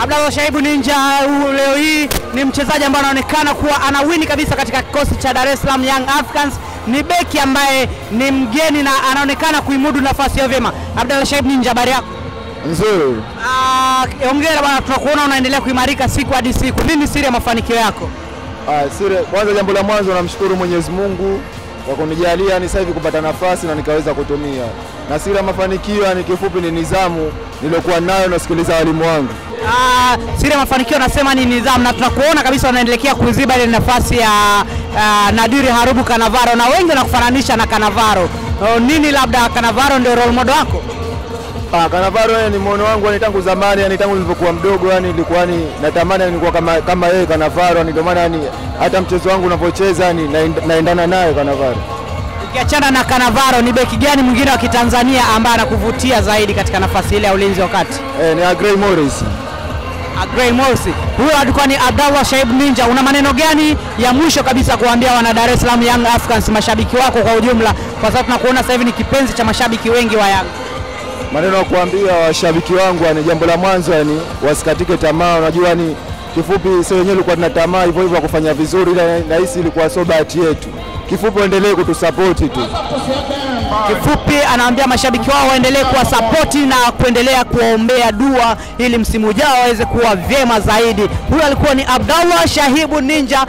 Abdallah Shaibu Ninja leo hii ni mchezaji ambaye anaonekana kuwa anawini kabisa katika kikosi cha Dar es Salaam Young Africans. Ni beki ambaye ni mgeni na anaonekana kuimudu nafasi hiyo vyema. Abdallah Shaibu Ninja, habari yako? Nzuri. Hongera bwana, tunakuona unaendelea kuimarika siku hadi siku. Nini siri ya mafanikio yako? Siri kwanza, jambo la mwanzo namshukuru Mwenyezi Mungu kwa kunijalia ni sasa hivi kupata nafasi na nikaweza kutumia. Na siri ya mafanikio ni kifupi ni nidhamu niliyokuwa nayo, nasikiliza walimu wangu. Siri ya mafanikio nasema ni nidhamu, na tunakuona kabisa unaendelea kuziba ile nafasi ya Nadiri Harubu Kanavaro, na wengi wanakufananisha na Kanavaro. Nini labda Kanavaro ndio role model wako? Kanavaro yeye ni muono wangu, yani tangu zamani, yani tangu nilipokuwa mdogo, yani nilikuwa ni natamani nilikuwa kama yeye Kanavaro, ndio maana yani hata mchezo wangu unapocheza yani naendana naye Kanavaro. Ukiachana na Kanavaro, ni beki gani mwingine wa Kitanzania ambaye anakuvutia zaidi katika nafasi ile ya ulinzi wakati? Ni Agrey Morris. Agrey Morris. Huyo alikuwa ni Abdallah Shaibu Ninja. Una maneno gani ya mwisho kabisa kuambia wana Dar es Salaam Young Africans, mashabiki wako kwa ujumla, kwa sababu tunakuona sasa hivi ni kipenzi cha mashabiki wengi wa Yanga? Maneno ya kuambia washabiki wangu ni jambo la mwanzo yani wasikatike tamaa. Unajua ni kifupi sisi wenyewe tulikuwa tuna tamaa hivyo hivyo kufanya vizuri, ila nahisi ilikuwa so bahati yetu. Kifupi endelee kutusupport tu. Kifupi anaambia mashabiki wao waendelee kuwasupport na kuendelea kuombea dua ili msimu ujao waweze kuwa vyema zaidi. Huyo alikuwa ni Abdallah Shaibu Ninja.